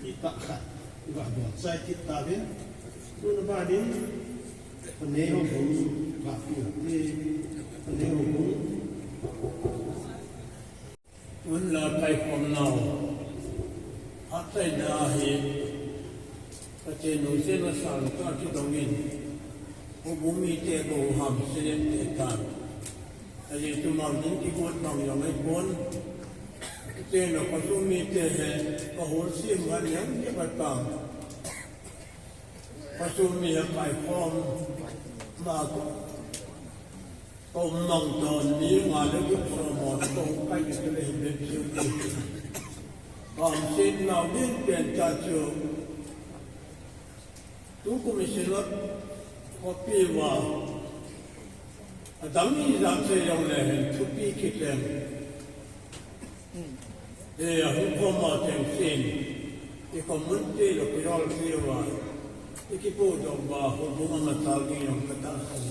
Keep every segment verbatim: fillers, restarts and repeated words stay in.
Itah khat, ga bol chai kit tauvin. Tuna ban in, Panei houbung, ga pi ti, Panei houbung. Tun la kaikhomnau, phattheina hi, Pathen nuisatna sangtah kidongin, houbung mite bou hamse le te tan. Ajeh chu mang ding kigot bang jong ahipon. Pathen a khosung mite hi, ka hol sim ngan jeng jeng a tang. Khosung mi hi kaikhom, ma ko. Ka um mang ton ni nga le ki promote ko kai ki le hin ben chu. Ka um sin nau din pen ta chu. Tu kum i silot khopi uva. Adang ijat sei jong le hin thupi kit leng. E, ahung khom a teng sin. I community le kujol ti uva. I kipu dong uva, houbung a matal ding jong ka tahsan.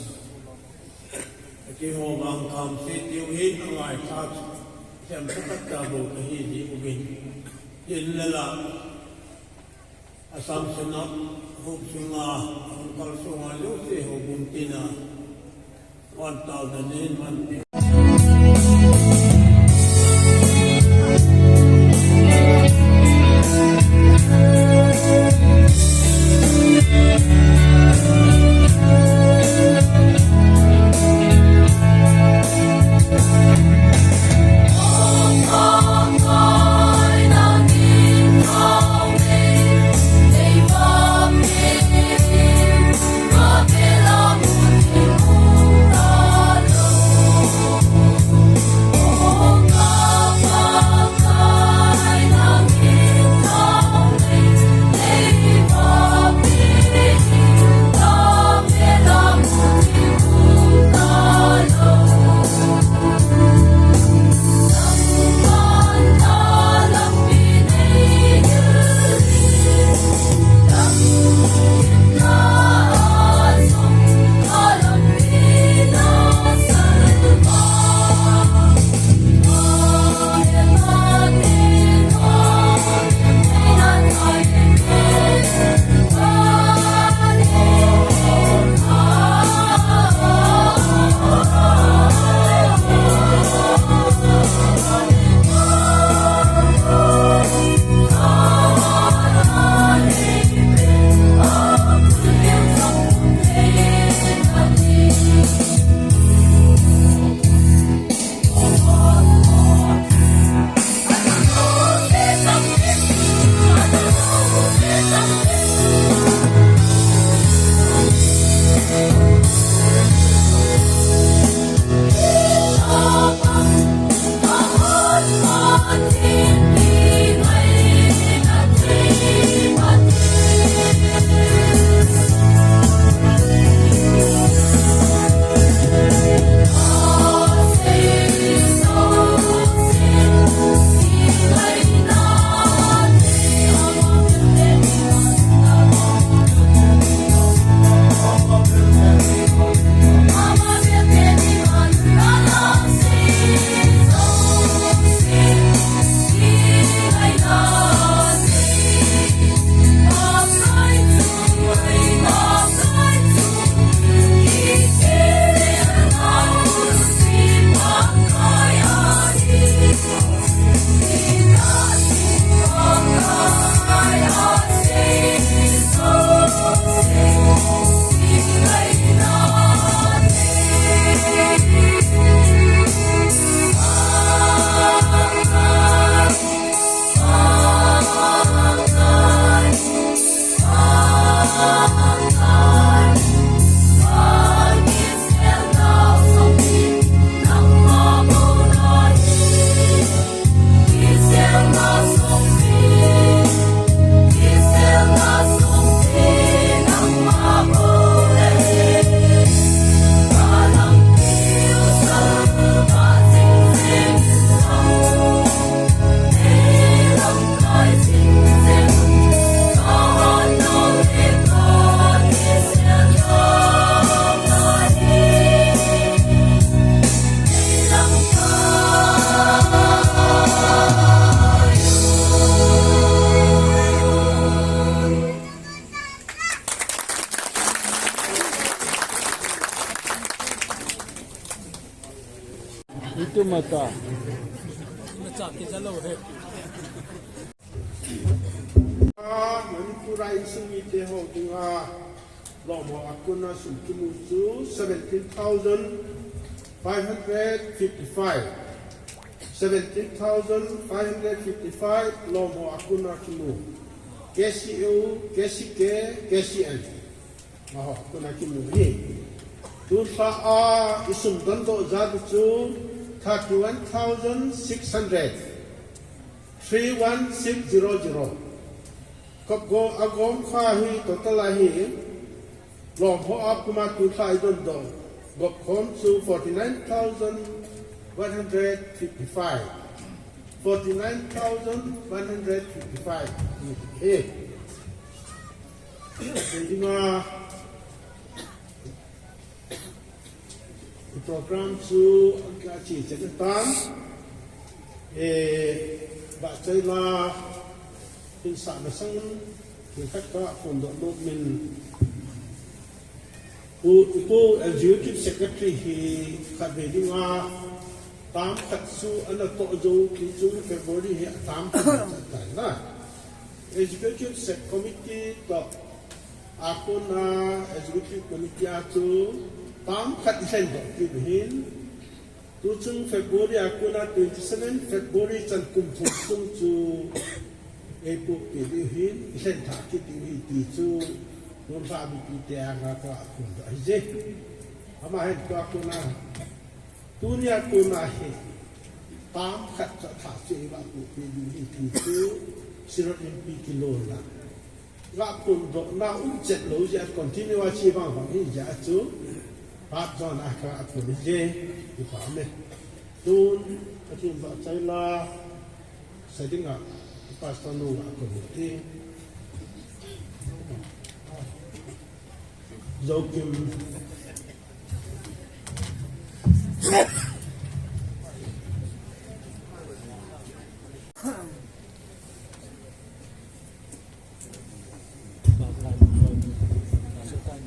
Keiho vang khamse tiu hi angaikha chu, themkhat tah bou kahi ji uvin. Hinla la, Assam Synod hop sunga, hung kalsonga jouse houbung tina, one thousand in one. Mata. Manipur a insung mite ho dinga lom ho a kona sum kimu chu seventeen thousand five hundred fifty-five. Seventeen thousand five hundred fifty-five lom ho a kona kimu. K C U, K C K, K C N. Amaho a kona kimu hi. Tulha a isum dondoh jat chu thirty-one thousand six hundred. Three one six zero zero. Kop go agom kha hi total a hi. Lom ho a puma tulha i dondoh gop khom chu forty-nine thousand one hundred fifty-five. Forty-nine thousand one hundred fifty-five. Hi. Dinga. Program chu achi chek tan. E, ba chai la, in sa na sang, in khat ka phone doh lo min. U, u Executive Secretary hi khat ve dinga, tam khat chu ana toh jou ti chu February hi a tam khat tai na. Executive Sec Committee toh a kona Executive Committee a chu tam khat i lhen doh kit u hin, tuchung February a kona twenty-seven February chan kum thum sung chu ei pup kit u hin, i lhen thah kit u hi ti chu, Nunlha mipi te anga ka phone doh ahi je. Ama hin ka kona, tunia kona hi, tam khat cha thah chu i va pup kit u hi ti chu, Synod in pi kilo na. Ga phone doh na um chet lo jeh a continue a chi bang bang hi jeh a chu. Pat zon a ka a phone je. I pa me. Tun, a tun ba chai la. Sa dinga. Pastor nu ga phone ti. Joachim.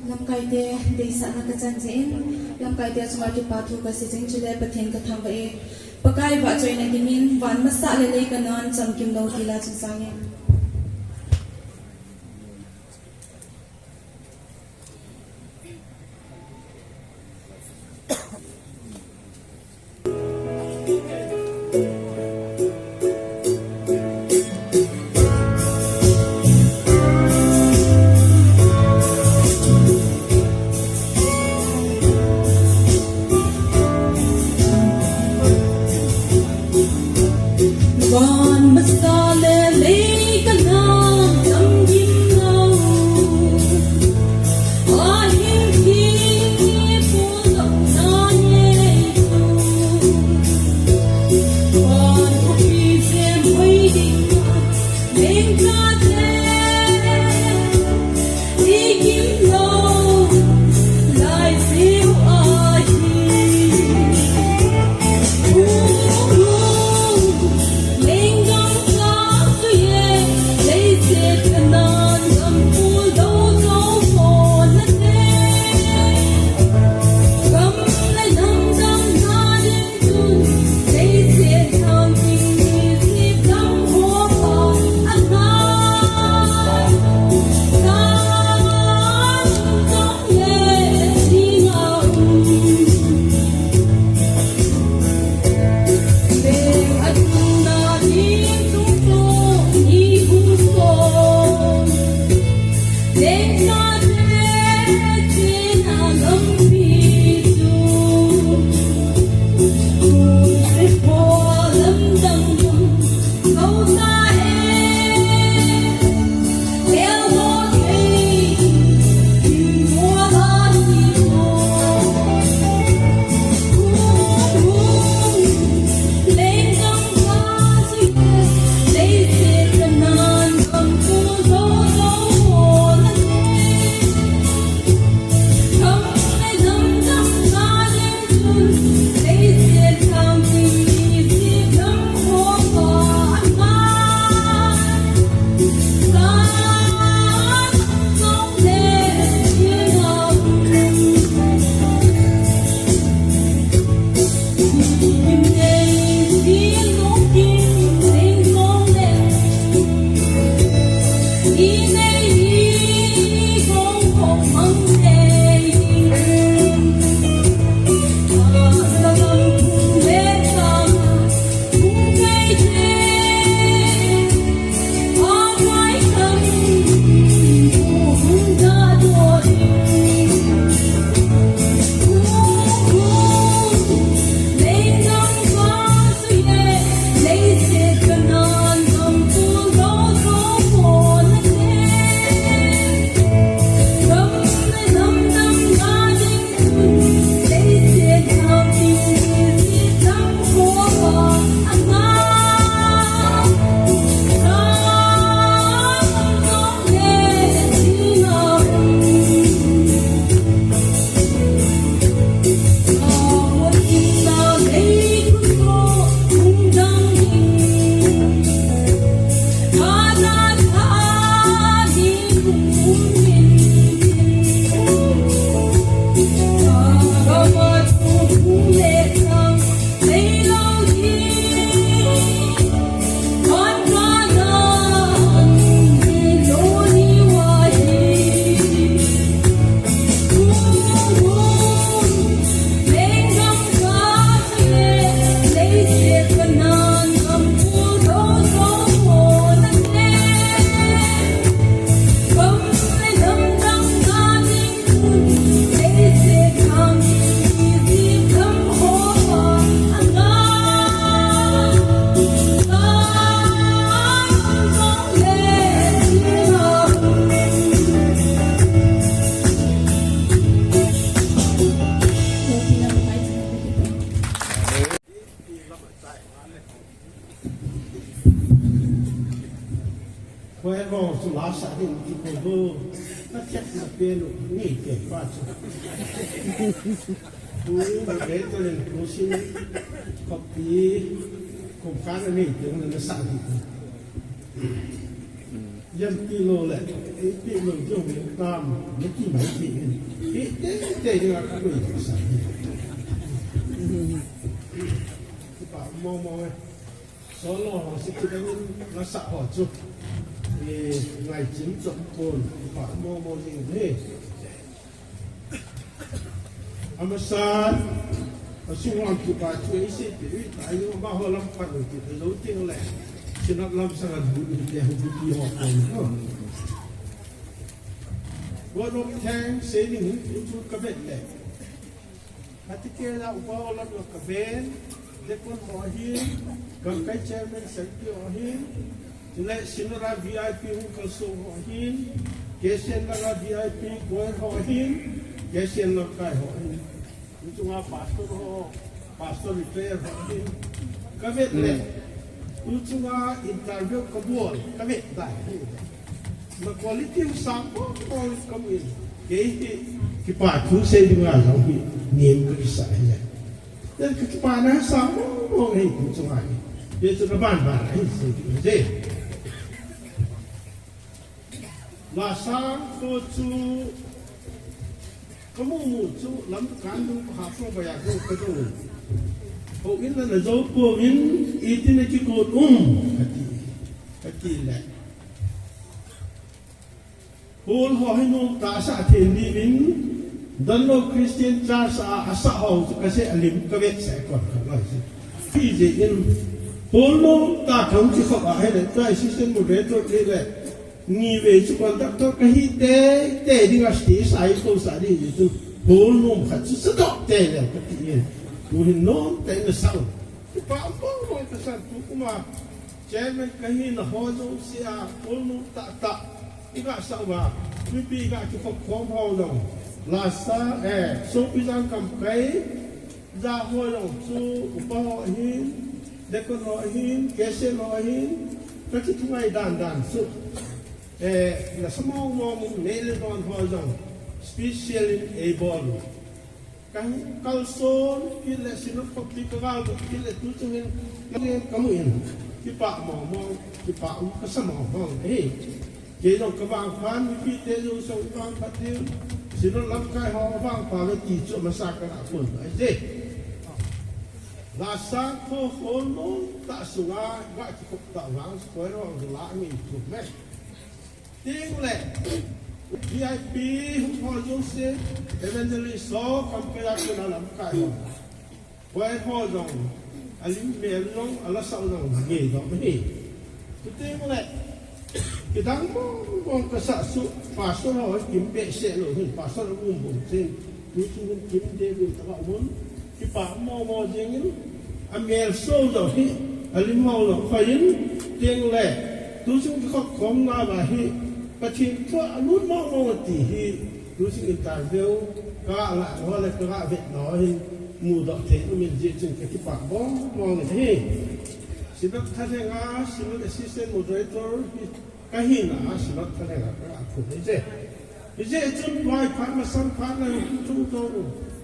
Lamkai te deisahna ka chan jeh in, lamkai te chunga kipa thu ka sei jing chule Pathen ka thangvah e. Pakai vahchoina dingin, van masa le lei kanan chamkim lou tila chun sangin. Van masa le lei Koi lo chu la sa ding ti ko lo. Na chat na pe lo ni te pa chu. Tu ba ke to len ko sin. Copy. Ko ka na ni te na sa ni. Yan ti lo le. E ti lo jo ni tam. Ni ti mai ti. E te te ni ka ko sa. Ti pa mo mo. Solo ho si kidang in la sa ho chu. E, ngai chin chok kon pa mo mo jing he. Amasan, asung ang kipa chu e si pi ui ta yu ma ho lam pa ui ti lo ting le. Sinat lam sa ngan bu ni te hu bu ti ho kon ho. Word of thanks, saving chu ka vet le. Kati ke la upa olam lo ka ven, dekon ho ahin, gamkai chairman secretary ho ahin, chule Synod a V I P hung kalsong ho ahin, K C N lang a V I P choir ho ahin, K C N lang kai ho ahin. Tuchunga pastor ho, pastor retire ho ahin. Ka vet le, tuchunga interview ka bol, ka vet dai. Na quality u sang ko ko ka min. Kei hi kipa thu sei dinga jong hi nem ka kisa hi. Then ka kipa na sang ko ko hi tuchunga hi. Ye chu na ban ban hi sei ding je. La sang ko chu ka mu mu chu lam kan du ha ko ba ya ko ka du. Ho in na na jo ko in i ti na ki ko um. Ka ti. Ka ti le. Hol ho hi nom tah sa thei diuvin, Dunlop Christian Church a, asa ho chu ka se alim ka vet se kon ka lai se. Pi je in, hol nom tah thang chi khop a he le, tua assistant moderator le le, ni ve chu conductor ka hi te, te ding a stage a hi ko sa di je chu, hol nom khat chu sa dok te le ka ti in. Tu hin nom te na sa. Pa mo mo ka sa tu kuma. Chairman ka hina ho jong sia, hol nom tah tah. I ga sa uva, mipi i ga kikhop khom ho jong. Lasa, eh, sopi jang kam kai, ja ho jong chu, upa ho ahin, deacon ho ahin, K C N ho ahin, ka kithungai dan dan chu. Eh, na sa mong mong, nei le don ho jong, special in ei bol. Ka hung kalson kit le Synod khoppi ka gal dot kit le tu chungin ka mu in kipa mong mong, kipa um ka sa mong mong e. Kei jong ka vangphat, mipite jong song i vangphat diu. Synod lamkai ho vangphat ve ti chu masa ka la kon bai je. La sang kho hol nom tah sunga ga kikhop tah vang spoil ho la ngi tu me. Ting le, V I P hung ho jong se, evangelist ho, kam kaya ko na lamkai ho. Boy ho jong, alim mel jong, ala sa jong, nge jong, he. Ting le, kidang bong bong ka sa su, pastor ho, kim be se lo, hin pastor um bong, tin, tu tu hun kim de, bin ta ba hun, Kipa mo mo jing in, a mel so jong hi, a lim ho jong khoi in, ting le, tu chung kikhop khom na ba hi, Pathen thu a lut mo mo ti hi, tu chung interview, ka la ho le ka vet no hi, mu doh thei um in ji chung ka kipa mo mo hi. Synod Thalheng a, Synod Assistant Moderator hi, Ka hina a Synod Thalheng a ka khu ni je. Hijeh chun vai phat masang phat na hu chu to.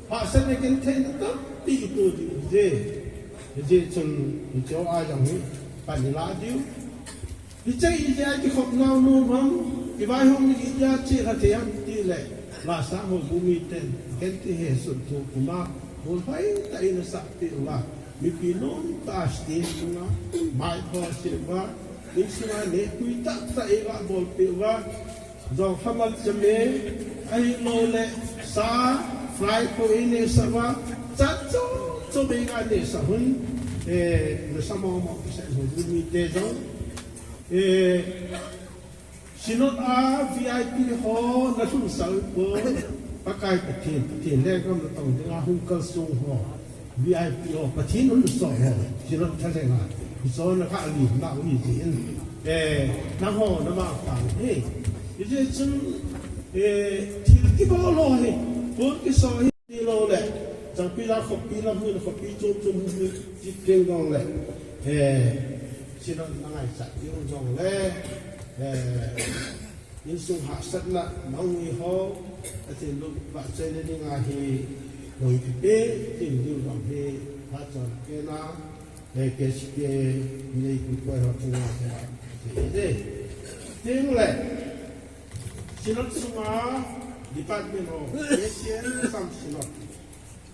Pha sa ne ken thei na tampi i to di je. Hijeh chun i cho a jang hi pan i la diu. Hiche i je a kikhop nau nu ham. I vai hong ni i ja chi kha thei ham ti le. La sa ho bu mi ten. Ken ti he sun thu kuma. Bul hai ta i na sa ti la. Mipi nom tah stage sunga, mic ho seh uva, insunga le pui tah tah eiga bolpeh uva, jong khamal chame, ahilou le sa, fry ko eineh sah uva, chat chom chom eiga neh sah un, eh, nasa mong mong kisah ho mite jong, eh, Synod a V I P ho na lhunsah u poi, Pakai Pathen, Pathen lenggam na tong dinga hung kalsong ho, V I P ho, Pathen lhunsah ho, Synod Thalheng a, hicho na ka lim na u hi jin, eh, nangho na ma pa hi, hijeh chun, eh, thil kibol ho hi, pon kiso hi. Ti lou le, Changpila khopi lam hin, khopi chom chom hin, ti teng jong le, eh, Synod na ngaichat diu jong le, Eh, insung hahsatna, mangui ho, atin lung vahchoina dinga hi, lung kipe, tin lung vang hi, phat chon kena, eh, K C K, nei pu koi ho chunga, eh, eh, eh. Tin le, Synod sunga, department ho, K C N Assam Synod.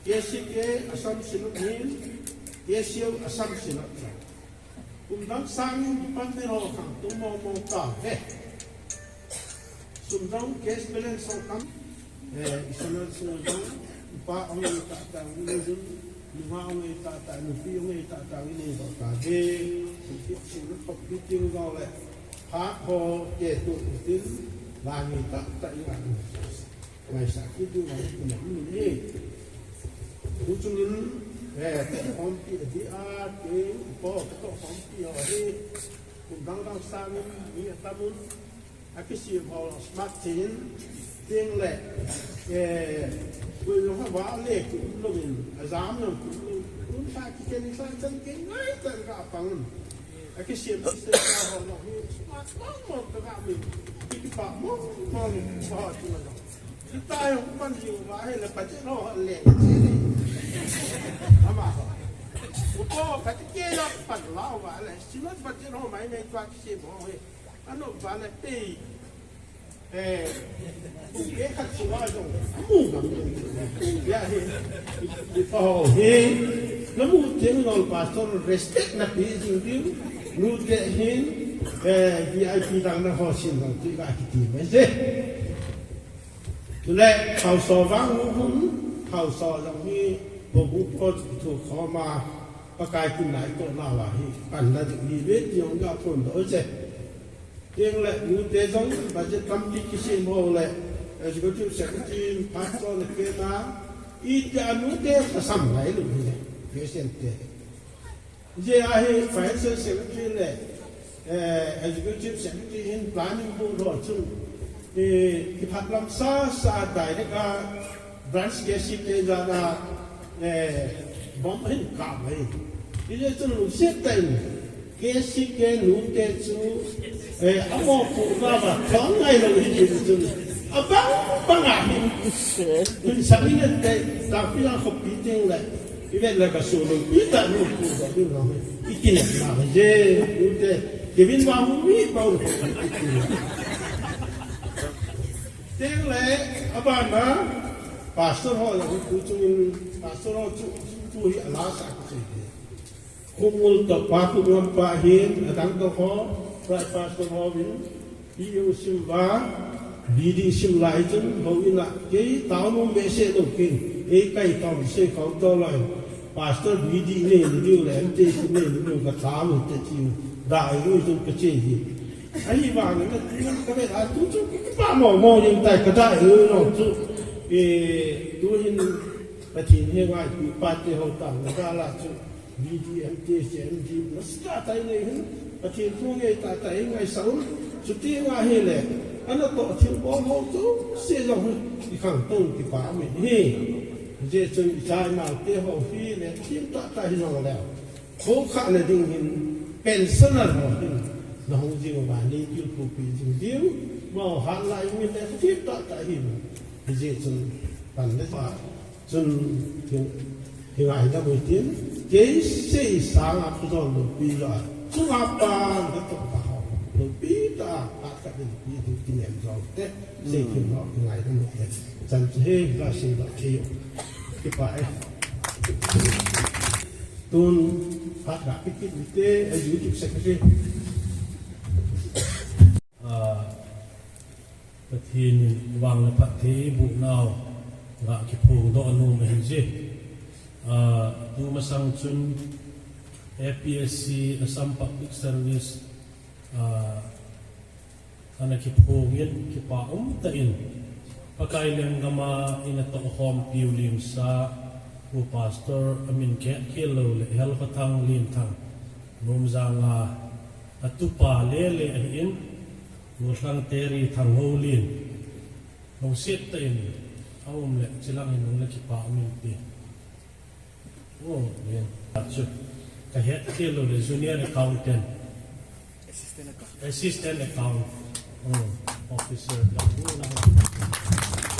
K C K Assam Synod hin, K C O Assam Synod. Kum dang sangin department ho khangtung mongmong tauve. Sum jong cash balance ho tam. Eh, i Synod sung jong, upa hung hi tah tah, u le jun, nungah hung hi tah tah, nupi hung hi tah tah, i nei doh tauve. Sum pi sum le khop pi ting jong le. Phat ho, ke tu tin, la ngai tah tah i ngai. Ngaisah kit diu vang hi kum aum in ahi. Tuchungin, eh, tohkhompi ahi a, kei, po, tohkhompi ho hi, kum dang dang sangin, mi atam un, akisem ho smart thei in, tin le, eh, koi jong hava le kium louvin, ajam jong kium louvin, kum sa kiken sa chan kei ngai tan ka pang un. Akisem, kisem ka ho lo hi, smart mong mong ka ga mi. Kipah mong mong ka ho chu lo. Kita jong pan jing uva hi le, budget ho le. Ama ho. Upo, kati ke la pan la uva le. Synod budget ho mai mai tua kisem ho hi. Ano uva le pei. Eh, eh, khat sunga jong, amu ngam. Ya hi, i, i pa ho hi, namu teng jong pastor respect na pe jing diu, nute hin, eh, V I P dang na ho sin jong, ti ka kiti mai je. Tule, hausa vang hu hun, hausa jong hi, bo bu po tu khoma, Pakai tin nai to na la hi, pan na ding hi ve ti jong ka phondoh je. Tin le, nute jong budget tampi kisem ho le, executive secretary, pastor le kena, itia nute kasam ngai lou hi le, president te. Hijeh a hi financial secretary le, eh, executive secretary hin planning board ho chun, eh, kiphat lam sasa direct a branch K C K jana, eh, bomb hin kap mai. Hijeh chun lungset tah in, K C K nute chu, eh, amo pu na ba thong ngai lou hi ti chun. Abang bang a hin. Hun sa minute te, ta pi a khopi teng le. I vet le ka su lungpi tah nu pu ba ding ho. I kinem na je, nute. Kevin ba mu mi ba u khopi i kinem. Tin le, abana, pastor ho la hu tu chungin, pastor ho chu, chu hi ala sa ku chu hi. Khumul to pa Khumul pa hin, adang to ho, pra pastor ho vin, P U sim va, B D sim lai chun, ho ina, kei tao nu me se lo kin, ei kai tao se khau to lai, pastor B D ne ni diu le, M T ne ni diu ka tao nu te chi, dai nu chun ka che hi. Ahivangin, ka vet a tu chu, kipa mo mo jing tai ka dai u no chu. E, tu hin, Pathen hi ngaipi pa te ho ta, na da la chu, B D M te, C M D, na sta tai nei hin, Pathen thu ngei ta tai ngai sa un, chu ti nga hi le, ana to thil bol ho chu, se jong hi, i khang tong kipa mi hi. Je chun i chai nau te ho hi le, thim ta ta hi jong le. Kho kha le ding hin, pensioner ho hin, na hung jing uva, nei kil kho pi jing diu, ma ho hat lai min le, thim ta ta hin, hijeh chun, pan le pa, chun, hin, hi ngai da boi tin, kei sei sang a khu jong lo pi lo, chunga pa, na to pa ho, lo pi ta, a ka din pi, pi nem jong te, sei kin lo, hi ngai da boi te, chan chu he, ga sei lo, thei yo, kipa e. Tun phat ga pi kit ute, executive secretary. Ah, Pathen in vang le phatthei eiboh nau ga kiphong doh nom ahi je. Ah, tu masang chun A P S C, Assam Public Service, ah, ana kiphong in, kipa um tah in, Pakai lenggam a ina tohkhompiu limsa, Pu Pastor, amin khet khel lou le, Helkhothang Lenthang, Nomjang a, atupa lele ahin, Golhang Terry Thanghoulin, lungset tah in, aum le, chilang in, nung le kipa um in ti. Oh, yen. Achu. Ka het khel lou le junior accountant. Assistant Account, hmm, Officer.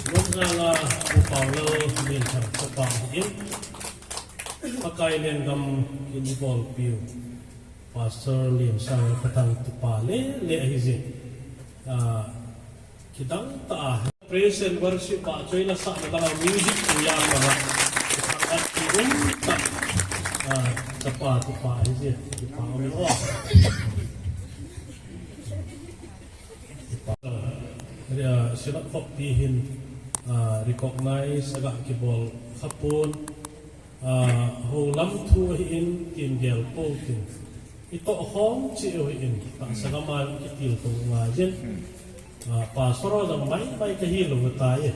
Lungdam la, Pu Paulal Lienthang chapa in. Pakai lenggam in bolpiu. Pastor Liensang Khathang tupa le, le ahi jin. Ah, kidang tah a. Praise and worship a, choi la sa na music tu ya ma la. Kidang tah. Ah, chapa tupa ahi jin. Tupa ahi jin. Ria, sila khoppi hin, ah, recognize aga kibol khapon, ah, ho lam thu ahin tin gel po tin. I toh khom chi u hin, ta sagama kitil to nga jin. Ah, pastor ho jong mai mai ka hi lo ta ye.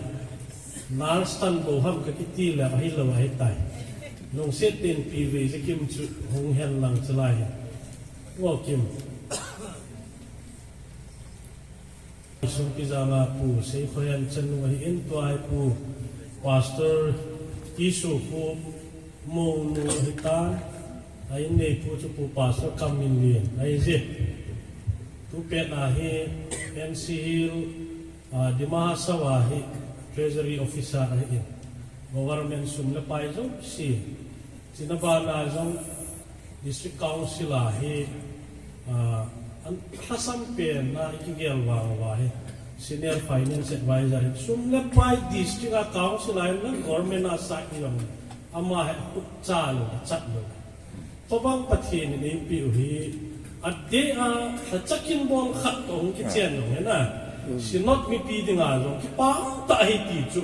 Nurse tan bo ham ka kitil le ahi lo ahi tai. Nung set tin pi ve je kim chu hung hen lang chalai. Ngo kim. Sung pijanga Pu Seikhohen chanu ahin, tua hi Pu Pastor Isu Khu monu ahitan, a inneipu chu Pu Pastor Kamminlien ahi je. Tupet a hi N C Hill, ah, Dima Hasao a hi Treasury Officer ahin. Government sum le pai jouse. China bana jong District Council a hi, ah, an lhasam pen na i kigel vang uva hi Senior Finance Advisor hi sum le pai District a Council a hin la Government a side hi jong ama hi khut cha lo, chat lo. Tobang Pathen in eipeh u hi, adeh a, lhacha kin bol khat toh hung kichen jong hi na. Synod mipi dinga jong kipah tah ahi ti chu.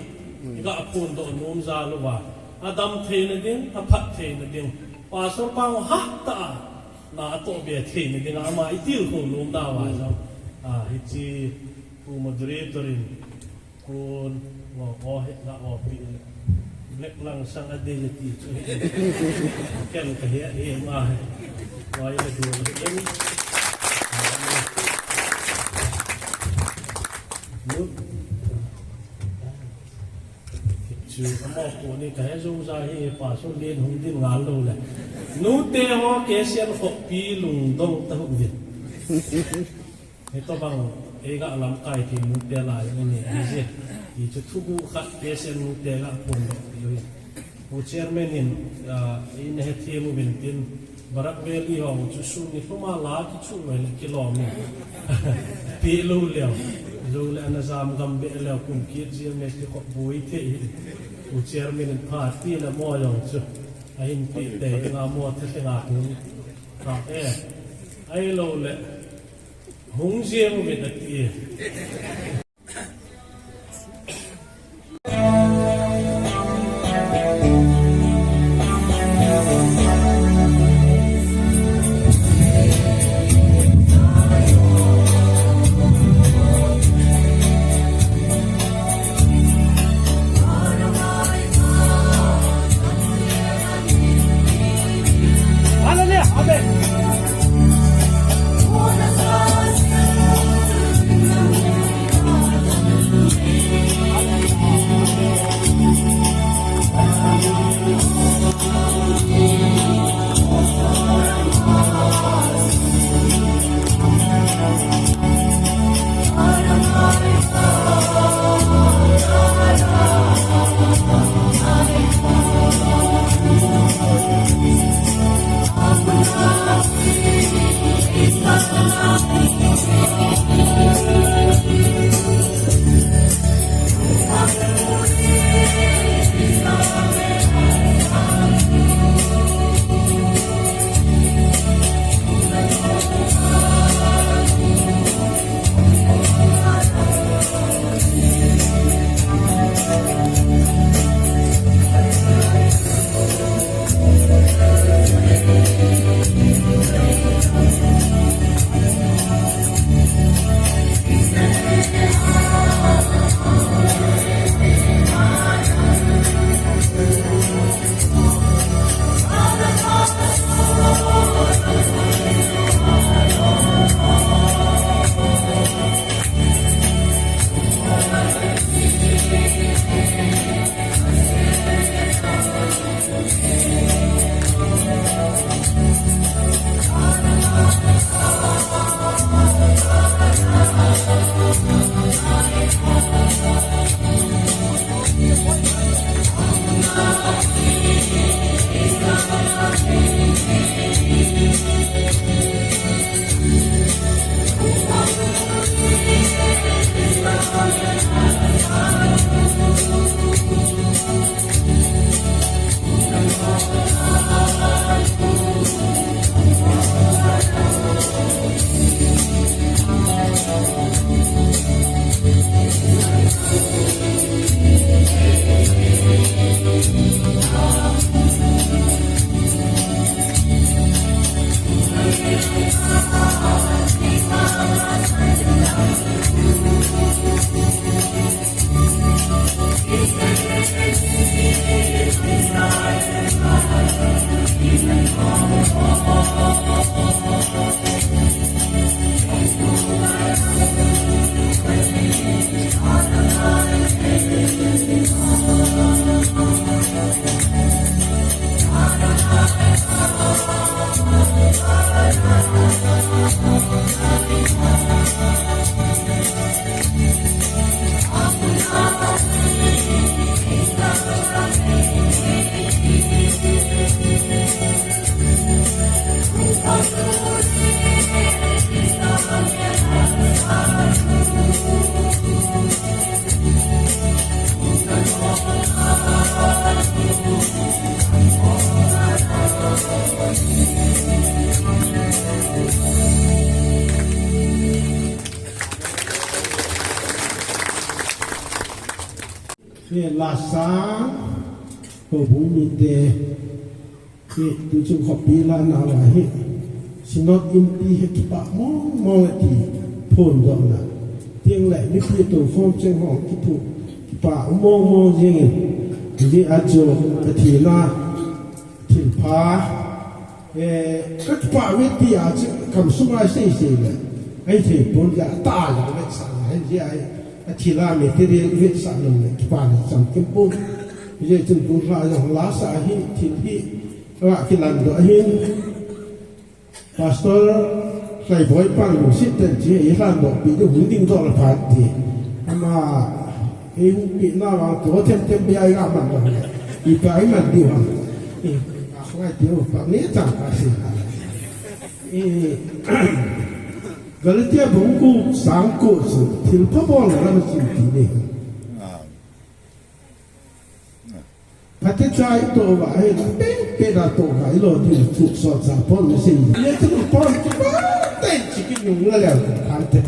I ga phondoh nom jal uva. Adam theina ding, aphat theina ding. Pastor pa hung hat tah a, na atoh be theina ding a, ama i tilkhou nom nauva jong. Ah, hiche, Pu Moderator in, Kun, ngo, ngo, he, nga, ngo, pi, le. Black lang sang a dei ti chu. Ken ka he, he, nga, he. Wai a dei, he. Nu. Chu, amo ko ni ka he, jong ja he, pa, so len hung din ngal lo le. Nu te ho, K C N khoppi lungdong ta hung din. Hitobang, eiga lamkai thei nute lai, nge, nge, nge, ti chu thuguh khat, K C N nute ga phondoh pi u hi. U Chairman in, ah, in hethem uvin tin, Barak Valley ho chu sun ni lhuma la kichu uve le kilom in. Pi lo leo, jo le ana jam gam be leo kum kit jil me ti khop bui thei hi. U Chairman in pha ti le mo jong chu. Ahin pi te nga mo the te nga hun. Ka e, ai lo le. Hung jeng uvin ati. Hallelujah. Amen. He lasa, houbung mite, he tuchung khopi la nauva hi, Synod inpi hi kipah mong mong e ti phondohna. Tiang le mipi toukhom cheng ho kipu, kipah mong mong jing in, hijeh a chu Pathen a thilpha, eh, ka kipah ve ti a chu kam sunga sei sei le, ahithei pon le, atah a jong vetsahna, hijeh a hi, athil a material vetsah lou le, kipana cham kim pon. Hijeh chun tulha jong lasa hi, thil hi, aga kilandoh ahin. Pastor Hlaiboi pan lungset tah in chi, eilandohpi diu hung dingdoh le pha ti. Ama, eihung pehna vang, tua them them bia iga man lou le, ipi iman diu ham. Eh, angai tiu, pa nge chang kasei. Eh, Galatia bung ko chang ko chu, thilpha bolna lam a chun ti ne. Phatecha itoh uva, ahile pengpeng a toh uva, ilo ti chu solchah Paul in asei. Hijeh chun Paul kipah tah in chi kinungle leu phante.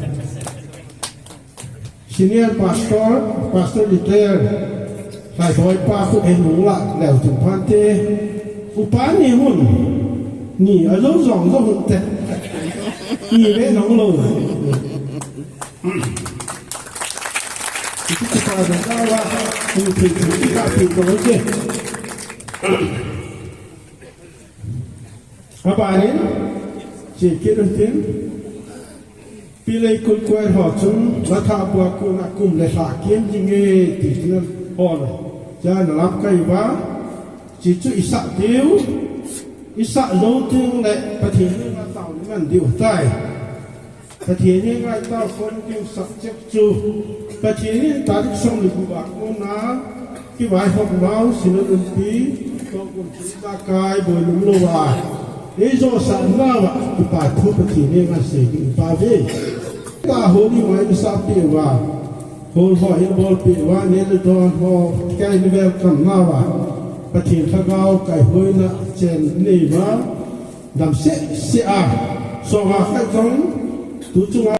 Senior Pastor, Pastor Retired, Hlaiboi pa khu einungle leu phante. Upa ni hun, ni ajou jong jou hun te. Ni ve nong lou. Iti kipa dang dawa, iti kipa pi to je. Abanin, che kiru tin, pilei kul kuai ho chun, latha bua kuna kum le lha kiem jinge ti tin ho le. Ja na lam kai ba, chi chu isah diu, isah lou ding le, Pathen ni ma tao ni man diu tai. Pathen henga itao khom ding subject chu, Pathen in tarik som le gup a kona kivaihom nau Synod inpi, tohgon thilpha kai boi lum louva, eijosah nauva, kipa thu Pathen henga sei ding pave. Tahsa ho ni mai masah peh uva, hall ho eibolpeh uva, neh le don ho, kai ni welcome nauva, Pathen Lhagao kaihoina chen neiuva, dam seh seh a, song a khat jong, tu chunga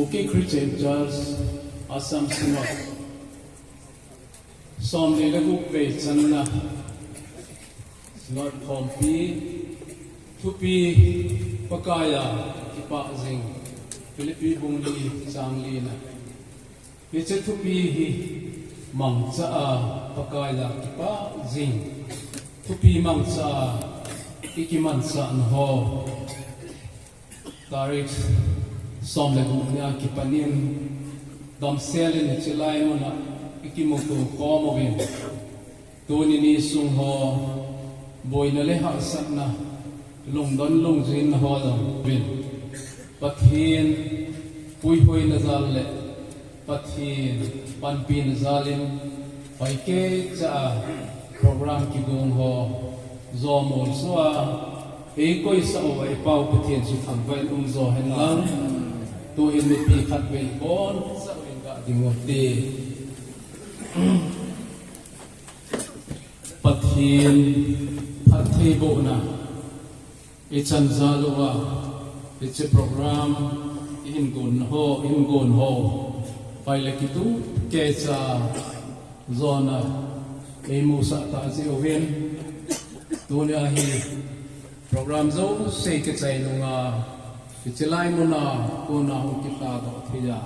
Kuki Christian Church Assam Synod, somni le gup vei channa Synod khompi, thupi Pakaiya kipah jing, Philippi bung li chang lina. Hiche thupi hi mangcha a Pakaiya kipah jing, thupi mangcha a ikimanchah na ho. Tarik som le gup nia kipanin damsel in hiche lai muna ikimuto khom uvin. Tuni ni sung ho, boina le hahsatna, lungdon lungjinna ho jong uvin. Pathen puihoina jal le Pathen panpina jal in, hoikeicha a program kigong ho, jomol sua, eikoisah uva i Pau Pathen chu thangvah in umjo hen lang. Tuhin mipi khatvei bonsah uvin ga ding u hite. Pathen phattheibohna ichan jal uva, hiche program ihin gon ho, ihin gon ho, pai le kitup keicha jona eimusah tah jeh uvin, tunia hi program jouse kichai nunga, hiche lai muna kona hung kilhadoh theiya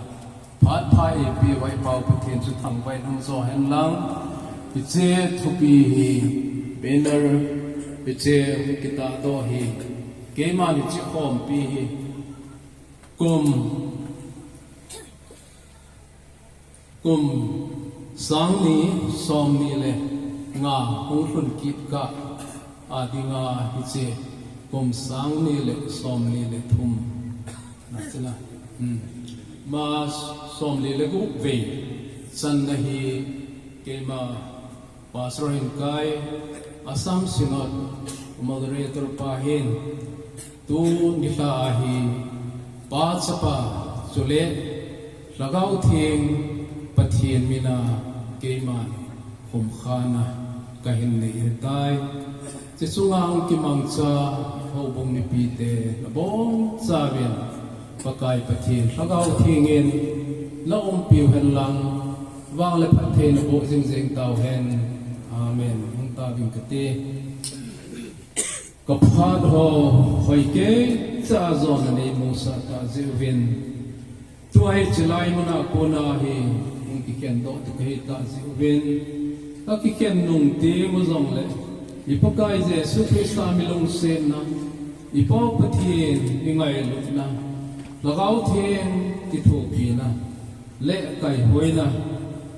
phat pha eipeh uva i Pau Pathen chu thangvah in umjo hen lang. Hiche thupi hi banner, hiche kitahdoh hi, keiman hiche khompi hi kum, kum sang ni somni le nga hung lhun kit kah a dinga hiche kum sang ni le somni le thum na china, March somni le gup vei channa hi keima Pastor hin kai, Assam Synod Moderator pa hin, tuni lha a hi Pa, Chapa chule Lhagao Theng Pathen mina keiman khumkhana kahin nei ahitai. Hiche chunga hung kimangcha houbung mipite nabonchauvin Pakai Pathen Lhagao Theng in naumpiu hen lang, vang le phatthei naboh jingjing tauhen. Amen. Hung tauving kate. Kaphat ho, hoikeicha a jona neimusah tah jeh uvin, tua hiche lai muna kona hi hung kikhendoh toh kahi tah jeh uvin, kakikhen nung teng u jongle, i Pakai Jesu Christa mi lungsetna, i Pau Pathen i ngailutna, Lhagao Theng kithopina le kaihoina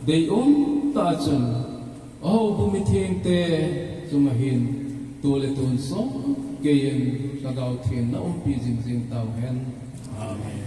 deium tah chun, ahoubung mithengte chunga hin tu le tun sot geiyin Lhagao Theng naumpi jingjing tauhen. Amen.